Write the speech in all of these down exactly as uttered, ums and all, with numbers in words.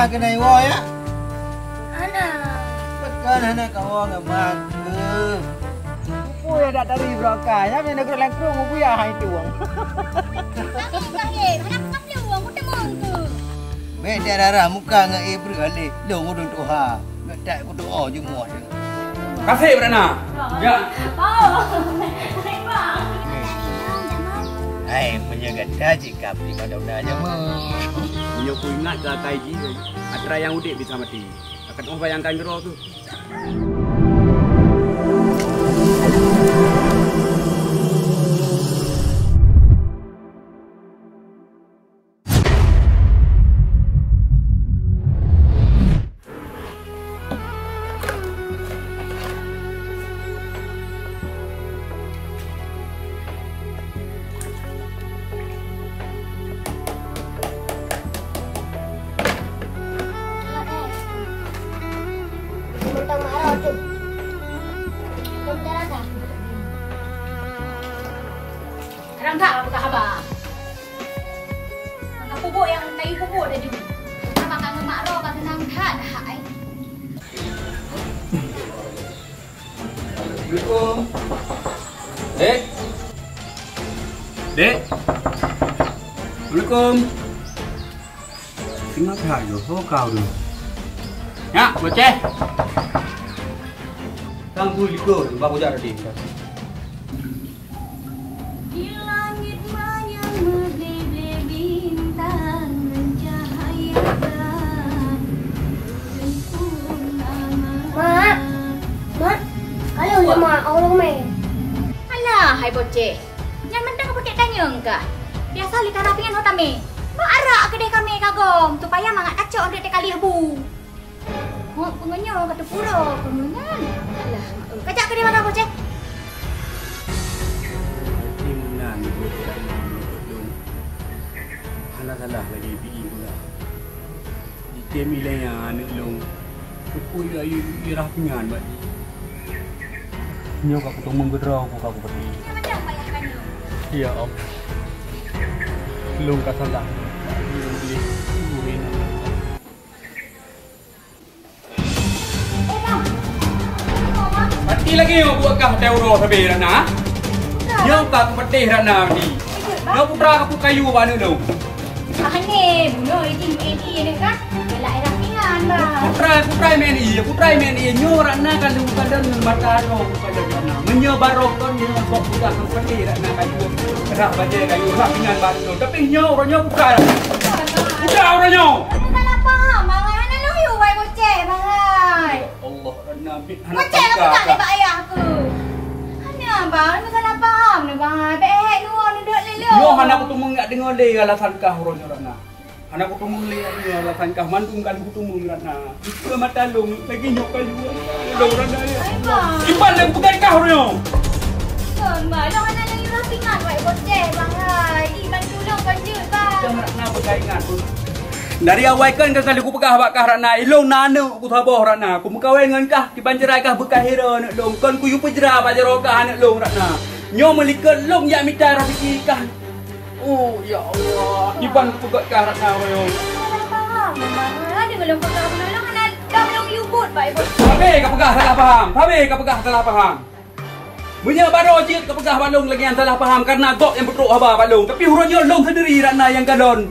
Keuneuk iwoe ya? Hana. Pakon hana kawoe ngon ma keuh? Peue ya dak tari beurangkai? Nyan meunyoe neugok lam krueng, mubuya hai tueng. Kami kahé, hana peukam lé uang, kuteumong tu. Bèk darah muka ngon ié breueh alèh, lôn ureueng tuha. Ngon that kudoa jeumuh. Kaseb Ratna. Ya. Oh. Hai, meunyoe gata cit ka bri Madonna jameun. Meunyoe kuingat keu akai jih, atra nyang udeb bisa maté. Akan oh bayangkan keudroe tu. Rangkak lah buka haba. Maka pupuk nyang kayu pupuk dah jumpa. Maka ngon mak roh ka seunang that hai. Assalamualaikum. Dek. Dek. Assalamualaikum. Singoh that yo, ho kau tu. Nyak, Boceh. Kang tu likot, bah bujak tadi. Di langit manyang meuble-ble bintang meucahaya dan bulan purnama. Mak, Mak, kalau mak, Allah meh. Alah, hai Boceh. Nyan mantong ka pakèk tanyong kah? Biasa lé ka rap nyan ho tamè. Bak arak keudeh kamè kagom, supaya mangat kacok untuk teukalih bu. Hok, peungeunyoe ka teupuro, peungeunyan. Alah, mak, eh, kajak keudeh makan Boceh. Berarti meunan, hana salah lagi pi pula. Jitem ilèe nyan aneuk lôn. Keupeue ya, ya, ya, rah pingan bak jih. Nyoe ka kuteumong keudroe ku ka kupeuti. Ya Allah. Lôn ka salah. Lôn bri gurèe nyoe. Pati lagèe nyoe buet kah watèe uroe sabé Ratna. Nyoe ka kupatéh Ratna ni. Nyoe putra ka peukayu bak aneuk lôn. Hana, bunoe izin M N I nyoe kan? Galak irah pingan, Bang. Putra, putra M N I, putra M N I. Nyoe Ratna ka lôn kalon ngon mata droe, bukan lôn Ratna. Meunyoe barô kon nyoe kok peugah ngon peuté Ratna kayu. Rah bajèe kayu, rah pingan baru nyoe. Tapi nyoe uroe nyoe putra. Putra uroe nyoe. Salah paham, Bang. Hana lôn yue wai Boceh, Bang. Ya Allah, Ratna, bit hana Boceh ka peugah lé bak ayah aku. Hana, Bang. Salah paham ni, Bang. Bèk hèk lôn, nidok lé lôn. Nyoe hana kuteumong jak deungö lé alasan kah uroe nyoe, Ratna. Hana kuteumong lé nyoe alasan kah mandum kali kuteumong Ratna. Dikeue mata lôn lagèe nyoe kayu lôn Ratna ya. Hai, Bang. Iban lé peugah kah uroe nyoe. Kon, Bang, lôn hana lôn rasa ingat wai Boceh, Bang, hai. Iban tulông kon jeuet, Bang. Jangan Ratna peugah ingat. Dari awai kon ka kali kupeugah bak kah Ratna, ilôn na aneuk kusaboh Ratna. Kumeukawen ngon kah, kiban cerai kah beukah hira aneuk lôn. Kon kuyue peujra bak jaroe kah aneuk lôn Ratna. Nyoe meulikot lôn jak mita raseuki kah. Oh, ya Allah. Kiban peugöt kah Ratna uroe nyoe? Salah paham, Bang. Aduh, lôn peugah, lôn hana dong lôn yue buet, Bang. Sabe ka peugah salah paham. Sabe ka peugah salah paham. Meunyoe baroe jeuet ka peugah bak lôn lagèe nyan salah paham, kareuna gob nyang peutrok haba bak lôn. Tapi uroe nyoe lôn seundiri Ratna nyang kalon.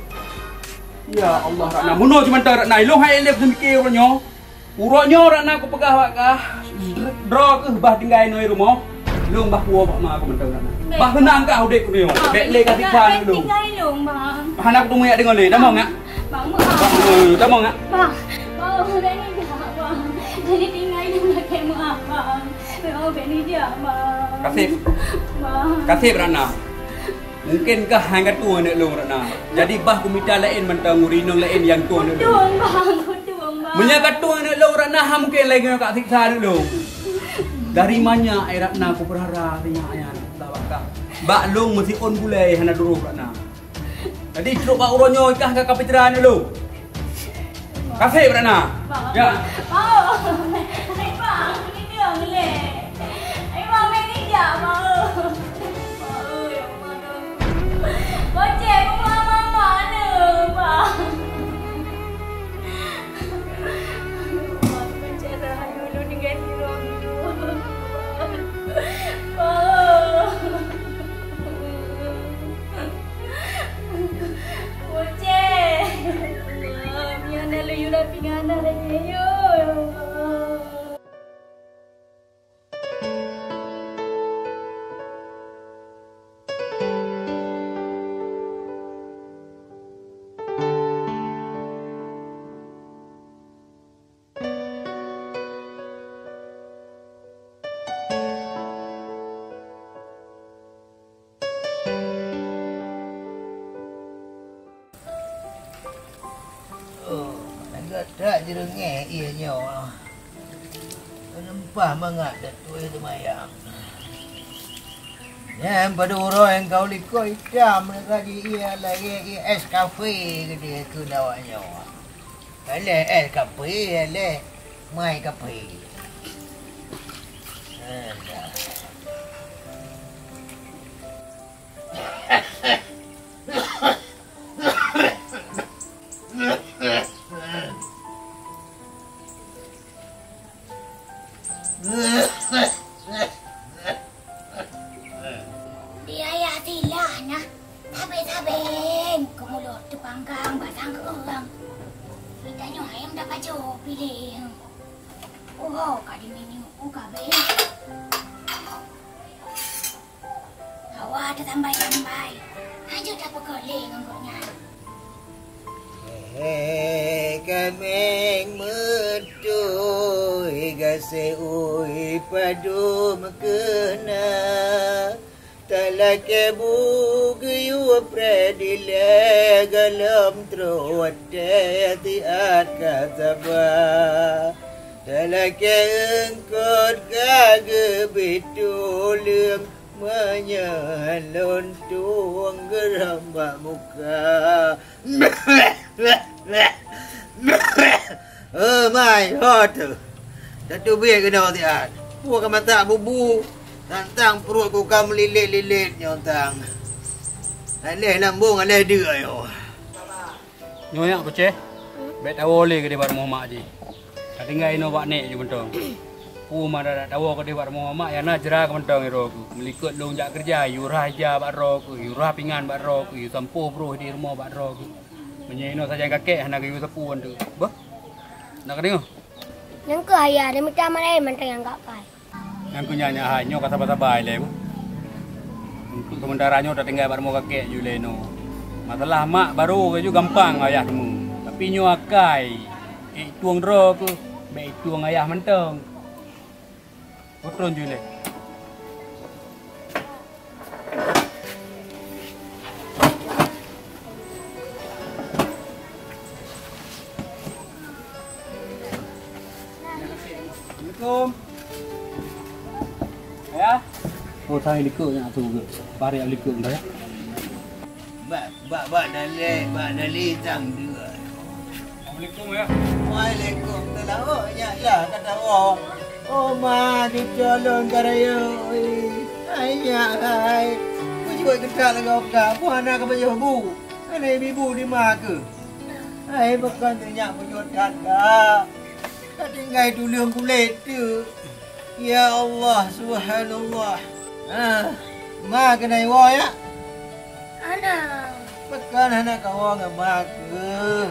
Ya Allah, Ratna. Bunoe cit mantong Ratna. Ilôn hai lé seumike uroe nyoe. Uroe nyoe Ratna kupeugah bak kah, droe keuh bah tinggai noe rumoh, lôn bah puwoe bak ma keuh mantong Ratna. Bah seunang kah udép keunoe. Bèk lé ka siksa lôn. Tinggai lôn, Bang. Hana kuteumèe jak deungö lé. Tamong ngak? Bang, meu'ah. Bang, eh, tamong ngak? Bang, Bang, bèk neujak, Bang. Jadi tinggai lôn lakèe meu'ah, Bang. Bang, bèk neujak, Bang. Kaseb. Bang. Kaseb, Ratna. Mungken kah han ka tueng aneuk lôn Ratna. Jadi bah kumita laén mantong ureueng inong laén nyang tueng aneuk lôn. Kutueng, Bang, kutueng, Bang. Meunyoe ka tueng aneuk lôn Ratna, han mungken lagèe nyoe ka siksa aneuk lôn. Dari manyak, eh, Ratna, kupeurara sinyak nyan, bak kah. Bak lôn meusiôn bulèe hana duroh Ratna. Jadi trok bak uroe nyoe kah ka, ka peucera aneuk lôn. Kaseb Ratna. Bang. Ya. Bang. Hai, Bang. Neudong lé. Hai, Bang, bèk neujak, Bang. Bang, ya Allah. Boceh, Bang, mama, Bang. That-that jeureungéh ié nyoe. Peuneumpah mangat tatui teumayang. Nyan padub uroe nyang ka u likot itam, ka jiié lagée ié es kafe keudeh keu awak nyoe. Aléh es kafe, aléh mai kafe. Alah. Di ayah silah na, sabe-sabe keumulot teupanggang bak sangkeueng. Geutanyoe ayam dapat jo piléh. Uho ka dimiyueb u kabeh. Hawa teutambai-tambai, hanjeuet tapeukeulée ngon gobnyan. He kaméng meutôi gaséh ui padub keuh na, talakée bu geuyue preh dilée gohlom troh watée siat ka saba. Talakée eungkot ka geubit tuleueng, meunyoe lôn tueng geuram bak muka. Oh mai, ho teuh. Tateubiet keunoe siat. Peue ka masak bubu, tang-tang pruet ku ka meulilet-lilet nyoe tang. Aléh lambông, aléh deuk nyoe. Nyoe nyak kucéh, bék tawoe lé keudeh bak rumoh mak jih. Tatinggai inoe bak nék ju mantong. Peue ma dak tawoe keudeh bak rumoh mak, nyang na jra keu mantong droe keuh. Meulikot lôn jak keureuja, yue rhah ija bak droe keuh, yue rhah pingan bak droe keuh, yue sampôh broh di rumoh bak droe keuh. Meunyoe inoe sajan kakek hana geuyue sapeue wan teuk. Beuh. Na kadeungoe? Nyang keuh ayah, neumita mat laén mantong nyang gak pai. Nyang keu nyan, nyak hai, nyoe ka saba-saba ilée, beuh. Untuk sementara nyoe tatinggai bak rumoh kakek ju lé nyoe. Masalah mak barô ju gampang ayah teumé. Tapi nyoe akai, ék tueng droe keuh, bék ék tueng ayah mantong. Kutron ju lé. Assalamualaikum. Ya. Oh, saya likot nak tu ke? Barek likot dah ya. Bak, bak, bak dalé, bak dalé tang dua. Assalamualaikum ya. Waalaikumsalam. Oh, nyak lah kata wong. Oh, ma, dicolong karaya. Hai nyak hai. Kujui ketat lagak ka. Buah anak ka pajoh bu. Anak ibu di ma ke? Hai, bukan tu nyak bujur that ka. Ka tinggai tuleueng kulét tu. Ya Allah, subhanallah. Ha, ma keuneuk iwoe ya? Hana. Pakon hana kawoe ngon ma keuh?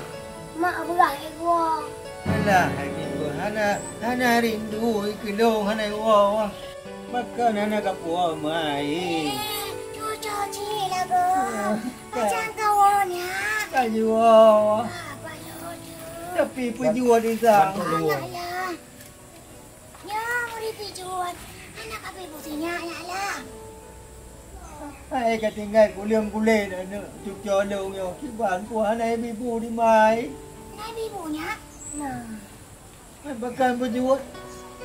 Mak beurah iwoe. Alah, hai ibu hana, hana rindu keu lôn hana iwoe. Pakon hana kapuwoe mai? Eh, cucok cit lagoe. Ah, pajan kawoe nyak? Ka jiwoe. Ah, payah tu. Tapi peujeuet di sa. Bantu luwa. Alah, alah. Nyoe meuri pijuet, hana kapi putéh nyak, nyak lah. Hai ka tinggai kuleueng-kuleueng aneuk cucoe lôn nyoe, kiban peue hana ibu di mai. Hana ibu nyak? Nah. Hai bakal beujeuet,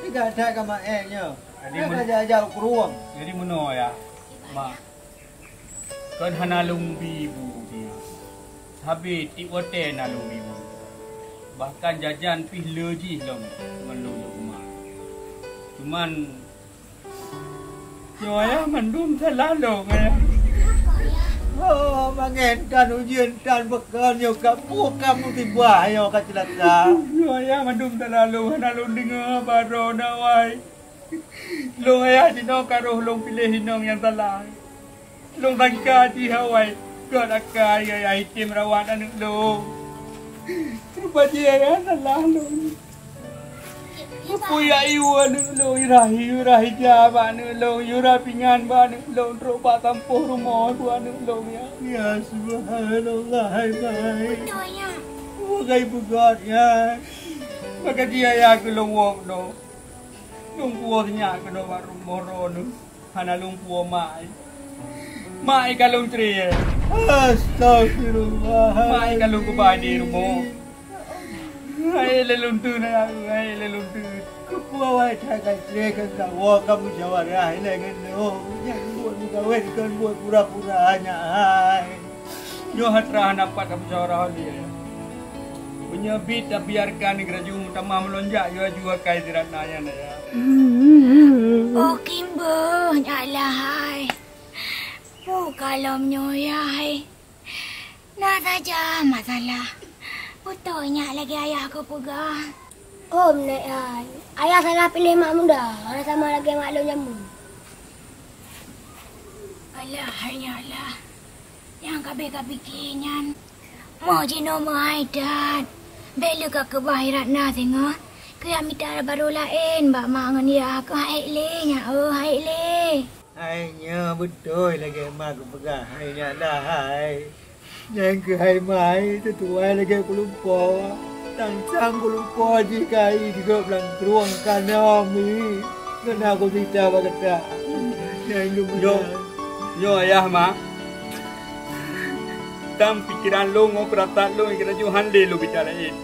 teuga that ka maén nyoe. Jadi ka jak-jak u krueng. Jadi meunoe ya, Mak. Kon hana lôn bi bu nyak. Sabe tieb watée na lôn bi bu. Bahkan jajan pih le jih lom ngon lôn nyoe keumah. Cuman, nyoe ayah mandum salah lôn, ayah. Oh, mangen tan ujeuen tan beukeue nyoe ka peue ka musibah nyoe ka ceulaka. Nyoe ayah mandum salah lôn, hana lôn deungoe haba droe na wai. Lôn ayah jinoe ka roh lôn piléh inong nyang salah. Lôn sangka jih awai gét akai ayah item rawat aneuk lôn. Rupa jih ayah salah lôn. Peue jak iwoe aneuk lôn, irah, irah ija bak aneuk lôn, irah pingan bak aneuk lôn, trok bak sampôh rumoh bu aneuk lôn ya. Ya subhanallah hai mai. Beutôi nyan. Peue ka ipeugét nyan? Maka jih ayah keu lôn woe keunoe. Lôn kuwoe sinyak keunoe bak rumoh droeneuh. Hana lôn puwoe mak. Mak ka lôn cre. Astagfirullah. Mak ka lôn keubah di rumoh. Hai lé lôn teuk na, hai lé lôn teuk. Keupeue awai that ka treh keu kawoe ka musyawarah ilèe ngon lôn. Nyan buet meukawen kon buet pura-pura nyak hai. Nyoe hatra hana pat tamusyawarah lé. Meunyoe bit tabiarkan geuraju meutamah meulonjak yue aju akai si Ratna nyan ya. Oh kimbeuh nyak lah hai. Peue kalom nyoe ya hai. Na saja masalah. Beutôi nyak lagèe ayah kupeugah. Hom nèk ai. Ayah salah piléh mak muda, hana sama lagèe mak lôn jameun. Alah hai nyak lah. Nyang ka bèk kapike nyan. Moh jinoe meuhai that. Bèk lé kakeubah i Ratna singoh. Keu jak mita barô laén bak mak ngon yah keuh hai lé nyak, oh hai lé. Hai nyoe beutôi lagèe ma kupeugah hai nyak lah hai. Nyang keuhai ma hai teutuai lagèe kulumpo. Sang-sang kulumpo jih ka hai digop lam krueng kanom hi. Ngon aku cerita bak gata. Nyang Nyoe, nyoe ayah ma. Tam pikeran lôn ngon peurasaan lôn keuneuk han lé lôn mita laén.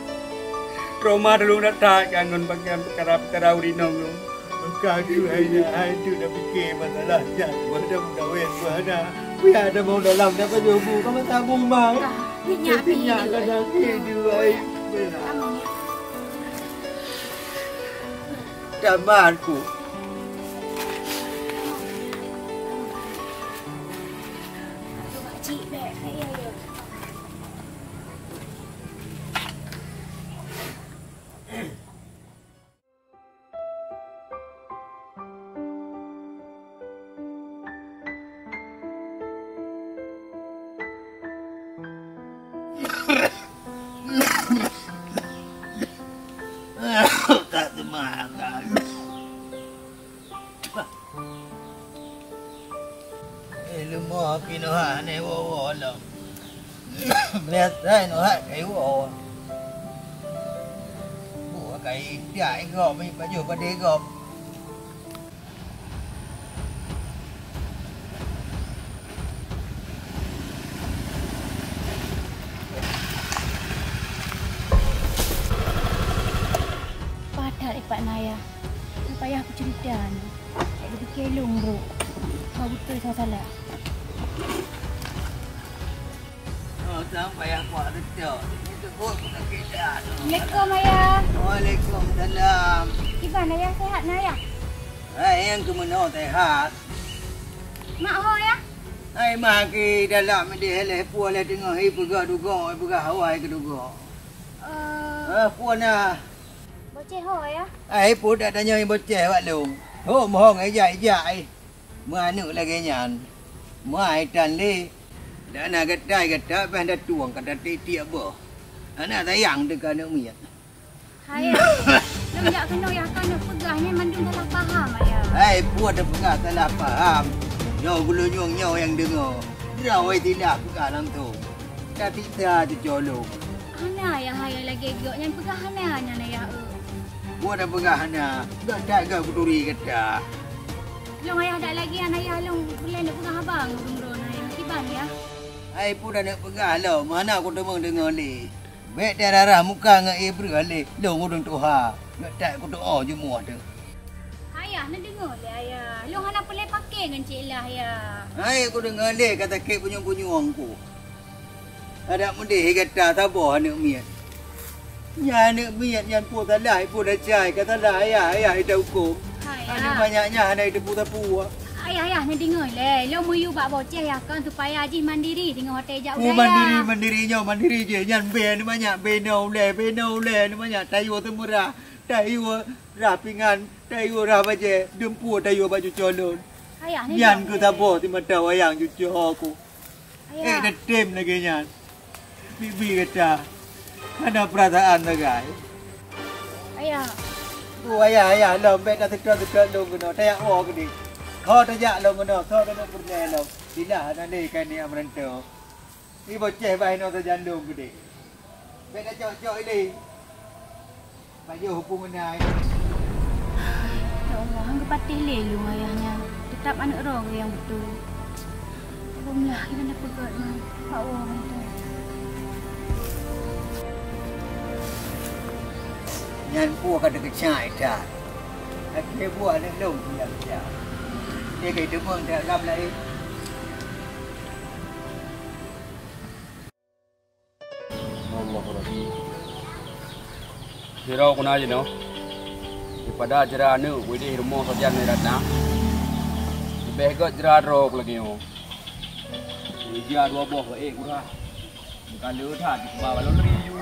Trauma lôn that-that kan ngon bagian peukara-peukara ureueng inong lôn. Maka keuh hai nyak hai teuk na pike masalah nyan. Buah dah meukawen buah na. Pihak dah mau dalam dah pajoh bu ka masa bu ma. Nyak pih nyak ka sakét ju hai. Tamat ku. Tak semangat. Eh, leumo pih neuhak hana iwoe-woe lom. Biasa neuhak ka iwoe. Buet ka ipiak igop, ipajoh padé igop. Padat ipat naya. Payah kucerita nyoe. Cak geupike lôn brok. Ka beutôi salah. Oh, sang payah kuat reutôk. Ini teupot peunyakét dah tu. Assalamualaikum, Ayah. Waalaikumsalam. Kiban, Ayah sehat na, Ayah? Hai, nyang keu meunoe sehat. Mak ho, Ayah? Hai, mak ki dalam deh leh pue leh teungoh hi peugah dugo, peugah awai keu dugo. Eh. Eh, pue na. Boceh ho, Ayah? Hai, pue dak tanyoe boceh bak lôn. Ho, mohong ijak-ijak ai. Meu aneuk lagèe nyan, meu ai tan lé. Dak na gata, gata bah datueng ka tatiek-tiek boh. Hana sayang teuka aneuk miet. Hai, lôn jak keunoe yah ka neuk peugah nyan mandum salah paham, Ayah. Hai, pue teupeugah salah paham. Nyoe geulinyueng nyoe nyang deungoe. Droe wai tilah peugah langsong. Ka tita teucolong. Hana, Ayah, hai lagèe gok nyan peugah hana nyan, Ayah, eu. Pue teupeugah hana. Gata ka kuturi gata. Lôn ayah dak lagèe nyan ayah lôn, ulèe neuk peugah haba ngon ureueng droeneuh, kiban yah. Hai, peue dak neuk peugah lom, hana kuteumeung deungoe lé. Bèk tararah muka ngon ié breueh lé, lôn ureueng tuha, neuk that kutuoh jeumuh teuh. Ayah, neudeungoe lé ayah, lôn hana peureulèe paké ngon cik lah yah. Hai, kudeungoe lé ka sakét punyueng-punyueng ku. Adak meudeh gata saboh aneuk miet. Nyan aneuk miet nyan peue salah, peue desya, ka salah ayah, ayah ita hukôm. Hai, aneuk manyak nyan hana iteupeue sapeue. Ayah, ayah, neudeungoe lé. Lôn meuyue bak boceh yah kon supaya jih mandiri singoh watèe jak u dayah. Mandiri, mandiri nyoe, mandiri jih. Nyan bèe aneuk manyak, bèe inoe ulèe, bèe inoe ulèe aneuk manyak. Tayue seumeurah, tayue rah pingan, tayue rah bajèe, dumpeue tayue bak cucoe lôn. Ayah, nyan keuh saboh simata wayang cucoe ku. Ayah. Eh, dah tem lagèe nyan. Bibi gata hana peurasaan sagai. Ayah. Oh, ayah, ayah, lom bèk taseutôt-seutôt lôn keunoe. Tajak woe keudéh. Ho tajak lôn keunoe, soe taneuk peureulèe lom. Bila hana lé keuneuk meuranto. Iboh ceh bah inoe sajan lôn keudéh. Bèk tacok-cok ilèe. Pajoh hukôm meunan. Ya Allah, han geupatéh lé lôn ayah nyan. Teutap aneuk droe geuh nyang beutôi. Beumeulaih geuh na peugöt ngon Pak Wong nyan. Nyan peue ka teukeujah that. Akhé buah lé lôn nyang peucah. Dia ka deungon that lam laén. Allahu Akbar. Sidroe keunan jinoe, daripada jira aneuëk u ideh rumoh sajan ngon Ratna, leubeh gét jira droe lagée nyoe. Ija dua boh ék kurah. Ka le that dikeubah bak lôn ri ju.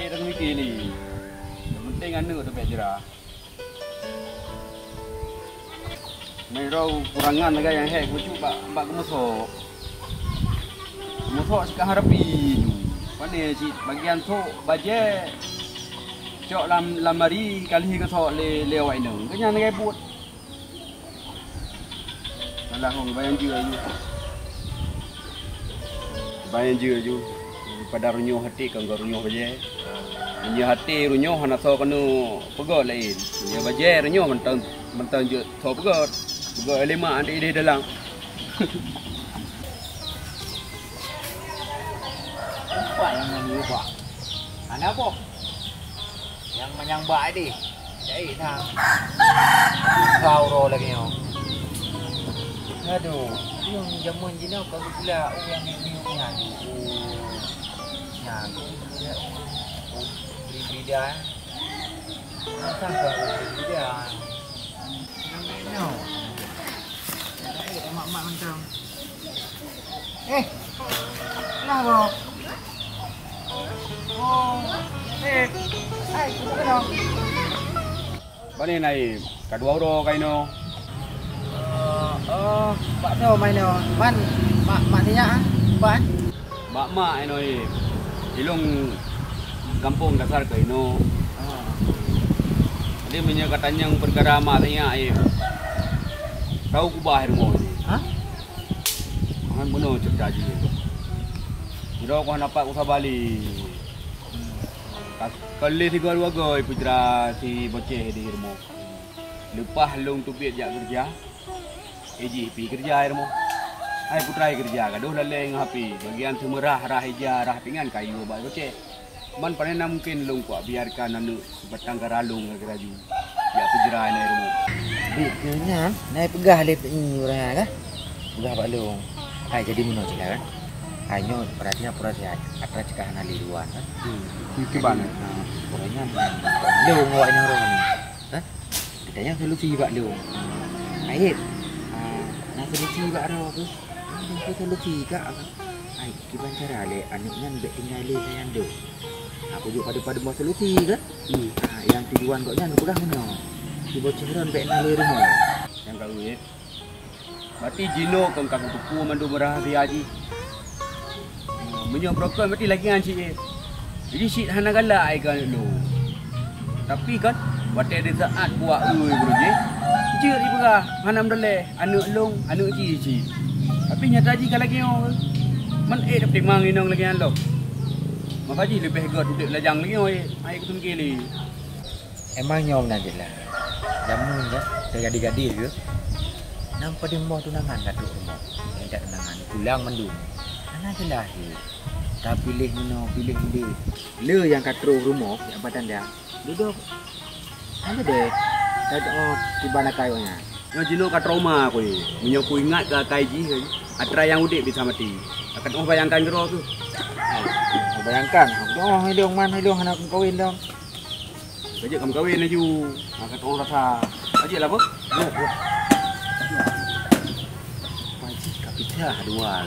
Ék deungon miké lé. Nyang penting aneuëk teubiet jira. Meunyoe kurangan lagée nyang hék, kucok bak, bak keumeusoe. Keumeusoe sikahan rapi. Pane cit bagian sok bajée cok lam, lam lamari ka lheueh geusok lé, lé awak inong. Keu nyan lagée buet. Salah hong, bayang jeuet aju. Bayang jeuet aju. Daripada runyuh até kon runyuh bajée. Meunyoe até runyuh hana soe keuneuk peugét laén. Meunyoe bajée runyuh mantong, mantong jeuet soe peugét. Peugét lé mak até ideh dalam. Upah nyang nyan ubah. Hana boh. Nyang manyang bak deh. Jai na. Kau ro lagée nyoe. Aduh, nyang jameun jinoe ka geupula ureuëng nyang nyoe nyan. Nyan. Beri bida. Sang ka beri bida. Nyoe. Jai mak-mak mantong. Eh, nah, bro. Oh, eh, hai, kenapa dong? Bani naik, kadua uroe kaino. Oh, oh, bak do maino. Man, mak, mak sinya, ah, ban. Mak-mak inoe, ilong gampông dasar kaino. Ah. Jadi meunyoe ka tanyong peukara mak sinya, eh, tau kubah rumoh. Hah? Mangat bunoe ceurita jih. Sidroe ku hana pat kusaba lé. Ka, ka lé sigoe dua goe peujra si Boceh di rumoh. Leupah lôn teubiet jak keureuja, eh jih pi keureuja di rumoh. Hai putra keureuja, gadôh lalée ngon api. Bagian seumeurah rah ija, rah pingan kayu bak Boceh. Man pane na mungken lôn kubiarkan aneuëk sibatang kara lôn lagée laju jak peujra inan rumoh. Bit keu nyan, na peugah lé pih ureuëng nyan kah? Peugah bak lôn. Hai jadi meunoe cit lah kan. Hai nyoe peuratian-peuratian atra cekah hana lé luwan kan. Hmm. Kiban. Jadi, ha, ureuëng nyan lôn awak nyoe ureuëng nyan. Kan? Kita nyang solusi bak lôn. Hai, ha, na solusi bak droe keuh. Lôn keuh solusi kak. Hai, kiban cara lé aneuëk nyan bék tinggai lé sajan deuh. Aku jok padub-padub solusi kan? Hmm. Ha, nyang tujuan gobnyan geupeugah meunyoe si Boceh Ron bék na lé rumoh. Nyang ka uet. Berarti jinoe kon ka kuteupeu mandum rahsia jih. Meunyoe beurokon berarti lagée nyan cit. Jadi cit hana galak ai keu aneuëk lôn. Tapi kan, watée di saat kuwak eu beurujih, jeuet ipeugah hana meudaleh aneuëk lôn, aneuëk jih cit. Tapi nyata jih ka lagée nyoe. Man ék tapeutimang inong lagée nyan lom. Maka jih leubeh gét udeb lajang lagée nyoe, ék kutungke lé. Emang nyoe meunan jeulaih. Jameun nyoe teugadé-gadé geuh. Nang padum boh tunangan ka trok rumoh. Nyang jak tunangan pulang mandum. Hana jeulaih geuh. Ka piléh meunoe, piléh meudéh. Le nyang ka trok rumoh, jak batanda. Dudoe. Hana deh. Ka oh kiban akai awaknyan. Nyoe jinoe ka trauma aku ni. Meunyoe kuingat keu akai jih, atra nyang udeb bisa maté. Akan oh bayangkan keudroe tu. Bayangkan, oh ilong man ilong hana meukawen dong. Ka jeuet ka meukawen laju. Ha, ka tu'oh rasa. Ka jeuet lah, Beuh. Ya, ya. Pajih ka picah dua.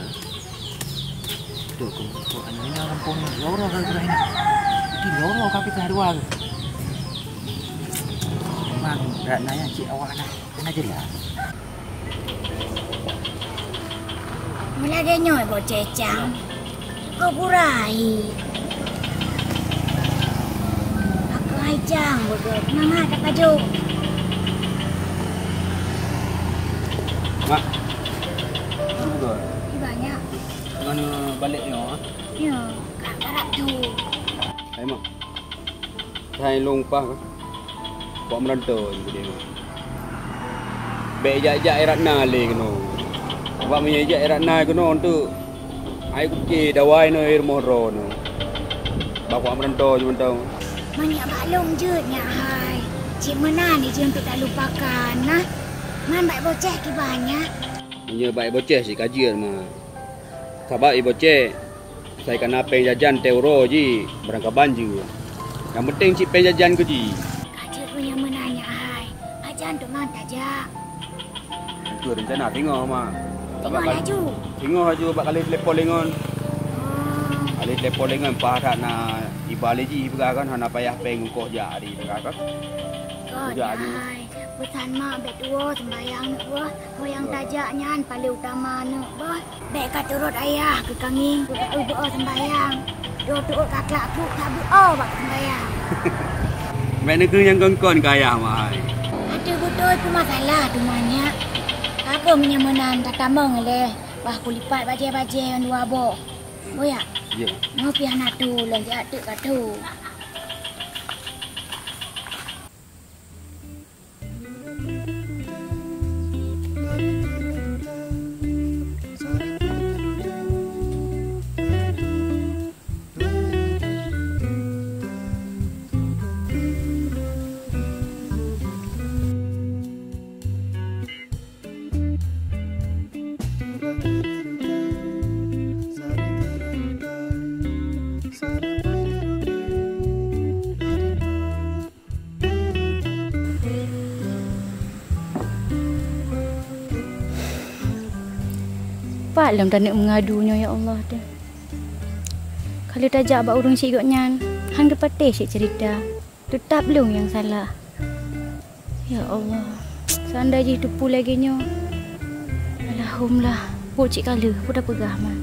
Betul, kau, kau anak ni orang pun loro gara-gara ini. Jadi loro ka picah dua. Memang berat nanya cik awak nak kena jelas. Meulagée nyoe boh cecang, keu burai. Aku hai cang beugét, mangat tapajoh. Mak, ini beugét. Ini banyak. Mana balik nyoe, ah? Ya, kat barat tu. Hai, Mak. Hai lôn pah ka. Bak meurantô nyan keudeh. Bék jak-jak i Ratna lé keunoe. Bak meunyoe jak i Ratna keunoe teuk, hai kupiké dawai noe i rumoh droeneuh. Bapak merantau je mantong. Manyak bak lôn jeuet nyak hai. Cit meunan ijeuet pih tak lupakan nah. Man bak boceh kiban nyak. Meunyoe bak boceh cit ka jeuet ma. Sabab i boceh sai kana péng jajan teuh uroe jih barangkaban jeuet. Nyang penting cit péng jajan keu jih. Ka jeuet keu nyang meunan nyak hai. Pajan teuma tajak. Itu rencana singoh ma. Singoh laju. Singoh laju bak kali telepon lengon. Oh. Kali telepon lengon pahat na iba lé jih peugah kan hana payah péng ongkoh jak di peugah kan. Kon jak laju. Hai, peusan mak bèk tuwoe sembayang neuk boh. Ho nyang tajak nyan paling utama neuk boh. Bèk ka turot ayah keu kangeng keu ka beuo sembayang. Dua tuot ka klak puk ka beuo bak sembayang. Bèk neukeu nyang kon-kon keu ayah mai. Ateueh beutôi peumasalah teuma nyak. Ka keuh meunyoe meunan tatamong lé bah kulipat bajèe-bajèe nyang dua boh. Boyak. Ya. Nyoe pih hana tu lôn siat teuk ka tu. Pat lom taneuk meungadu nyoe, ya Allah, deh. Ka lheueh tajak bak ureueng chik gobnyan, han geupatéh cit ceurita. Teutab lôn nyang salah. Ya Allah, seandai jih teupeu lagèe nyoe. Alhamdulillah, buet cit ka lheueh, peue tapeugah man.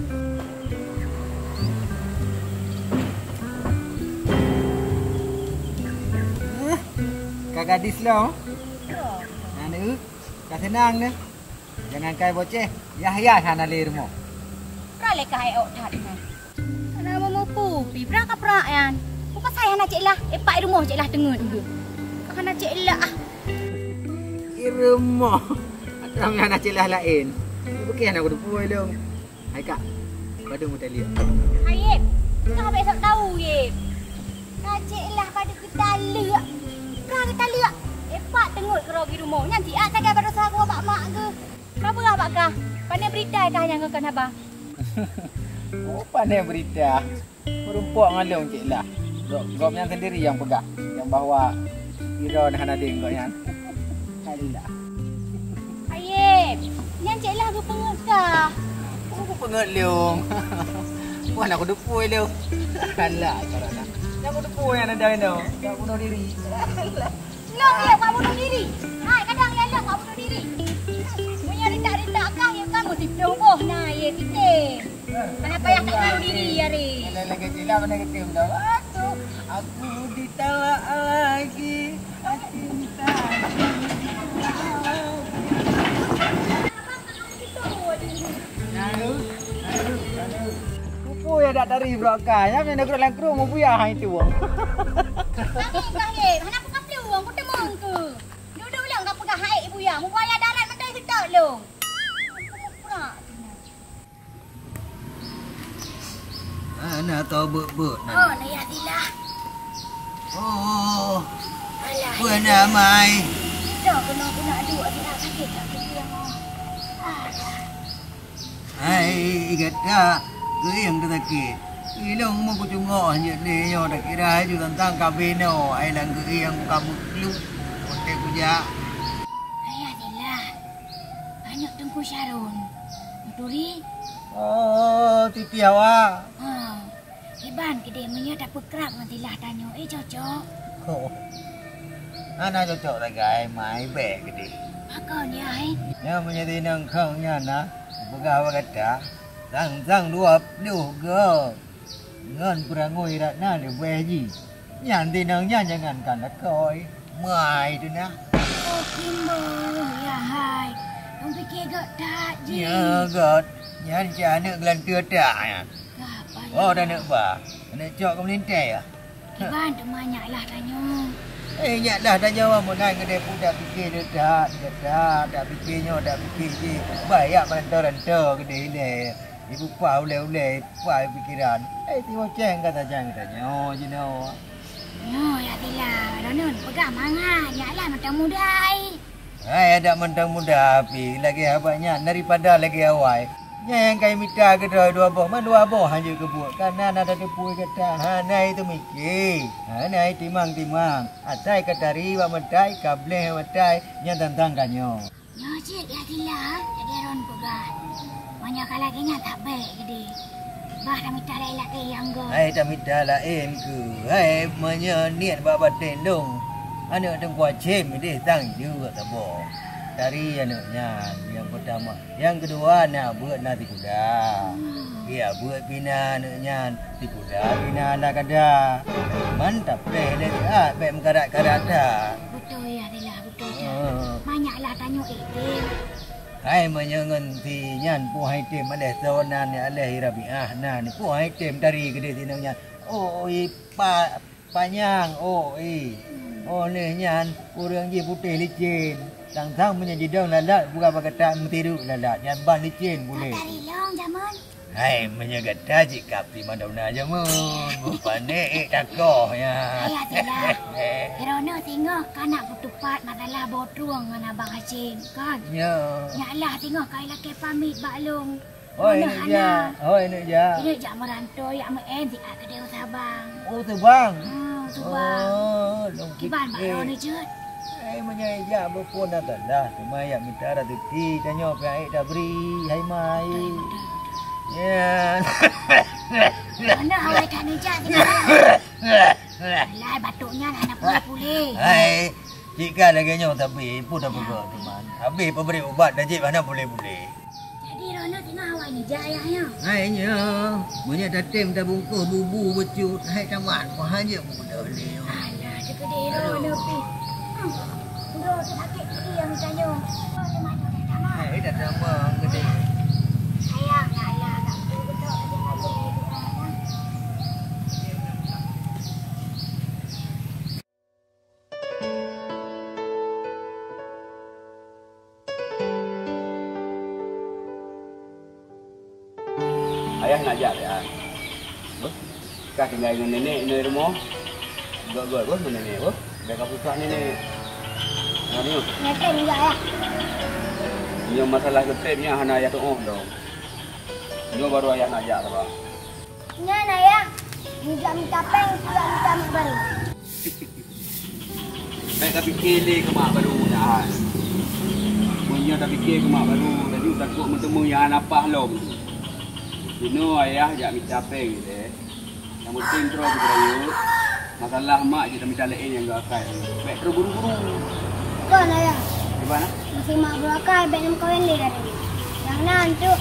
Ka gadis lom? Aneuk, ka seunang neuh? Jangankai boceh, yah-yah hana lé rumoh. Pra lé ka hai ôk that nyan. Hana meumupu pi pra ka prak nyan. Peue pasai hana cék lah, eh, pat rumoh cék lah teungeut geuh. Ka hana cék lah ah. I rumoh. Atra hana cék lah laén. Bukeh hana kuteupeu lôn. Hai kak, padum hotel liek. Hai Yeb, kah habéh sok tau Yeb. Ka cék lah padum geutaleuek. Ka geutaleuek. Eh, pat teungeut keudroe di rumoh. Nyan siat sagai baroesa geuwoe bak mak geuh. Ka peugah bak kah, pane beurita kah nyang kon haba? Oh, pane beurita. Meurumpok ngon lôn cék lah. Gob-, gobnyan sendiri nyang peugah, nyang bahwa Ira hana deng gobnyan. Alhamdulillah. Ayeb, nyan cék lah geupeungeut kah? Oh, geupeungeut lôn. Wan aku deupui lôn. Alah, corona. Nyang aku deupui nyang ada inoe. Nak bunuh diri. Alah. Lôn yeb ka bunuh diri. Hai, kadang lé lôn ka bunuh diri. Meunyoe rintak-rintak kah, yeb ka meusiplôh boh na, yeb kitem. Hana payah tak bunuh diri, ya, Ri. Lagèe cila mana kitem dah. Waktu aku ditolak lagi, cinta. Kupu ya dak tari bro kai, ya main negeri langkru mau buya hai tu. Kami kahit, hana aku kapli wong, aku temong ke. Duduk lang ka peugah hai ibu ya, mau buaya darat menteri kita lo. Aku mau pura. Ana tau beut-beut na. Oh, na ya tilah. Oh. Alah. Buat na mai. Dah kena guna dua tilah sakit tak kena yang. Alah. Hai, gata geuieng teusakét. Ilong meukucungoh jeuet lé nyoe takira ju tantang kabéh noe, ai lam geuieng ka meukluk watèe kujak. Ayah Dila, aneuk Teungku Syarun. Meuturi? Oh, Siti Hawa. Ha. Kiban keudeh meunyoe tapeukrab ngon Dila tanyoe, eh, cocok? Oh. Hana cocok sagai, mai bèk keudeh. Pakon, Yai? Nyan meunyoe inong kong nyan na, peugah bak gata, sang-sang dua ploh goe ngon peurangui Ratna leubeh jih. Nyan inong nyan jangankan lakoe, mai tu na. Oh, kimbong, Yahai. Lôn pike göt that jih. Nya göt. Nyan cit aneuk geulanteue that nyan. Gah, oh, dan aneuk ba. Aneuk cok keu meulintèe, ya? Kiban teuma nyak lah tanyoe. Eh, nyak lah tanyoe, meunan keudeh peue dak pike le that, le that, dak pike nyoe, dak pike jih. Bah, yak meurantô-rantô keudeh ilèe. Ipeupah ulèe-ulèe, ipeupah pikiran. Eh, tiwoe ceng ka tajang tanyoe jinoe. Nyoe, ya Tila, droeneuh peugah mangat, nyak lah mantong muda, ai. Hai, adak mantong muda pih, lagèe haba nyan daripada lagèe awai. Nyan nyang kai mita keudroe dua boh, man dua boh hanjeuet keubuet. Kana na tateupeue gata, hana teumiké, hana timang-timang. Asai ka tari bak meutai, ka bléh bak meutai, nyan tantang ka nyoe. Nyoe cit ya Tila, jadi Ron peugah. Meunyoe ka lagèe nyan tak bèk keudéh. Bah tamita laén-laén nyang göt. Hai tamita laén keuh. Hai meunyoe niet bak batèe lôn. Aneuk Teungku Acem deh sang jeuet saboh. Tari aneuk nyan nyang peutama. Nyang keudua na beuet na sikula. Hmm. Ya beuet pih na aneuk nyan, sikula pih na aneuk kada. Man tapléh lé siat bèk meukarat-karat that. Beutôi ya Tila, beutôi ya. Hmm. Manyak lah tanyoe ék tem. Hai meunyoe ngon si nyan peue hai tem aléh Sona ni aléh Rabiah na ni peue hai tem tari keudéh si nyan. Oh, i pa Panyang, oh, eh. Oh, lheueh nyan, ureueng jih putéh licén. Sang-sang meunyoe jidong lalat, bukan bak gata meutiruk lalat. Nyan ban licén puléh. Ka tari lôn jameun. Hai, meunyoe gata cit ka Primadona jameun. Meupanéh ék takoh nyan. Hai, Atila. Droeneuh singoh ka na peutupat masalah boh trueng ngon Abang Hasyim, kan? Ya. Nyak lah singoh ka ilakèe pamit bak lôn. Hoi, Neuk Jak. Hoi, Neuk Jak. Neuk Jak meuranto, jak meu'en siat keudéh u Sabang. Oh, Subang? Hmm, Subang. Oh, lôn kiban bak droeneuh jeuet. Eh, meunyoe jak beuphon na salah, teuma jak mita raseuki, tanyoe pih ék tabri, hai mai. Beutôi, beutôi, beutôi. Ya. Mana awai that Neuk Jak tinggai? Alah, batuk nyan hana puléh-puléh. Hai, jika lagèe nyoe tapi, peue dah peugah teuma. Habéh pabri ubat dah jép hana puléh-puléh. Jadi, droeneuh singoh awai Neuk Jak, Ayah, nyoe? Hai, nyoe. Meunyoe tatem tabungkôh bubu bacut, hai tamat, meuhan jeuet muda lé nyoe. Alah, teukeudéh droeneuh pih. Hmm. Uroe teuh sakét gigi nyang tanyoe. Uroe teuh manoe dak tamong. Hai, dak tamong, keudéh. Sayang, ya Allah, tak beutôi-beutôi aja-aja doa, nah. Ayah nak jak, ya. Beuh, ka tinggai ngon nenek inoe rumoh. Göt-göt beuh ngon nenek beuh. Dah ka susah nenek. Nah, ni. Nenek, ya, ya. Nyoe masalah geutem nyan hana ayah tu'oh dong. Nyoe baru ayah nak jak, Abang. Nyan, Ayah, neujak mita péng, neujak mita mak barô. Bèk tapike lé keu mak barô nyan. Meunyoe tapike keu mak barô, laju takot meuteumé nyang hana paih lom. Jinoe Ayah jak mita péng ilèe. Nyang penting droe keu beurayeuk. Masalah mak jeuet tamita laén nyang geuakai. Bèk teuburu-buru. Kon, Ayah. Kiban, ah? Meusé mak beuakai, bèk neumeukawen lé laju. Nyang na, Antuk.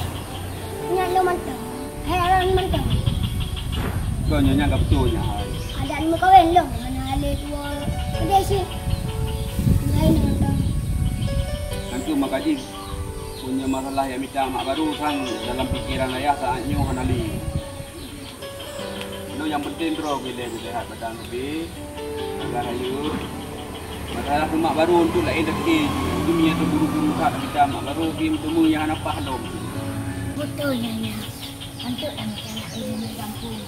Nyan lôn mantong. Hai, Alan mantong. Kon nyoe nyang ka beutôi nyan. Adak neumeukawen lôn, hana lé tuwoe. Peudeh cit. Laén mantong. Antuk maka jih. Meunyoe masalah nyang mita mak barô sang dalam pikeran Ayah saát nyoe hana lé. Nyoe nyang penting droe keu ilèe, sehat badan leubeh, jaga rayeuk. Masalah keu mak barô untuk laén teuke, jeuet teuburu-buru that mita mak barô pih meuteumé nyang hana paih lom. Beutôi nyan, Nyak. Antuk lam jalan ilèe gampông.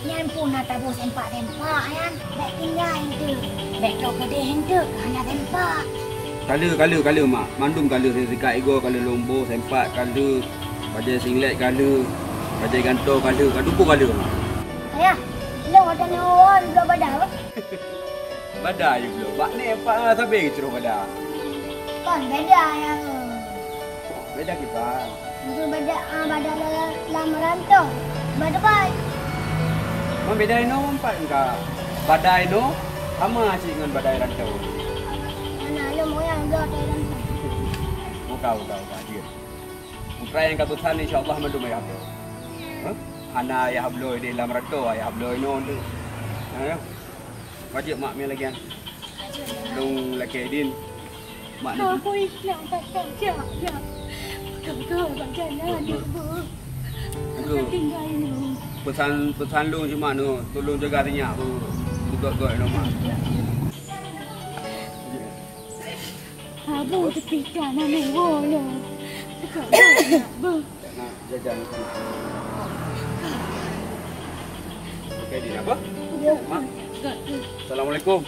Nyan pun na taboh sempak-sempak nyan. Bèk tinggai enteuk. Bèk trok keudeh enteuk, hana sempak. Ka lheueh, ka lheueh, ka lheueh, Mak. Mandum ka lheueh, sikat igoe ka lheueh, lôn boh sempak ka lheueh, bajèe singlet ka lheueh, bajèe gantoe ka lheueh, ka tuboh ka lheueh, Mak. Ayah, lôn watèe nyoe bloe bada, bah. Bada yue bloe. Bak nèk empat sabe geucroh bada. Kon beda, Ayah. Beda kiban. Untuk beda, ah, bada la-, lam rantau. Bada bai. Man beda inoe empat engka. Bada inoe sama cit ngon bada rantau. Mana lom orang bloe di rantau. Buka, buka, buka. Dia. Putra nyang ka peusan insya Allah mandum ayah bloe. Hah? Hana ayah bloe di lam rantau, ayah bloe inoe tu. Ha, ya. Wajéb mak mi lagèe nyan. Lôn lakèe idin. Mak ni. Aku ikhlas tak kerja, ya. Betul-betul bak jalan, ya, Bu. Aku. Aku tinggal ni. Pesan, pesan lôn cuma nu, tolong jaga sinyak tu. Betul-betul nama. Abu tepi kanan ni, wo, ya. Betul-betul, Bu. Jajan. Oke, di apa? Mak. Assalamualaikum.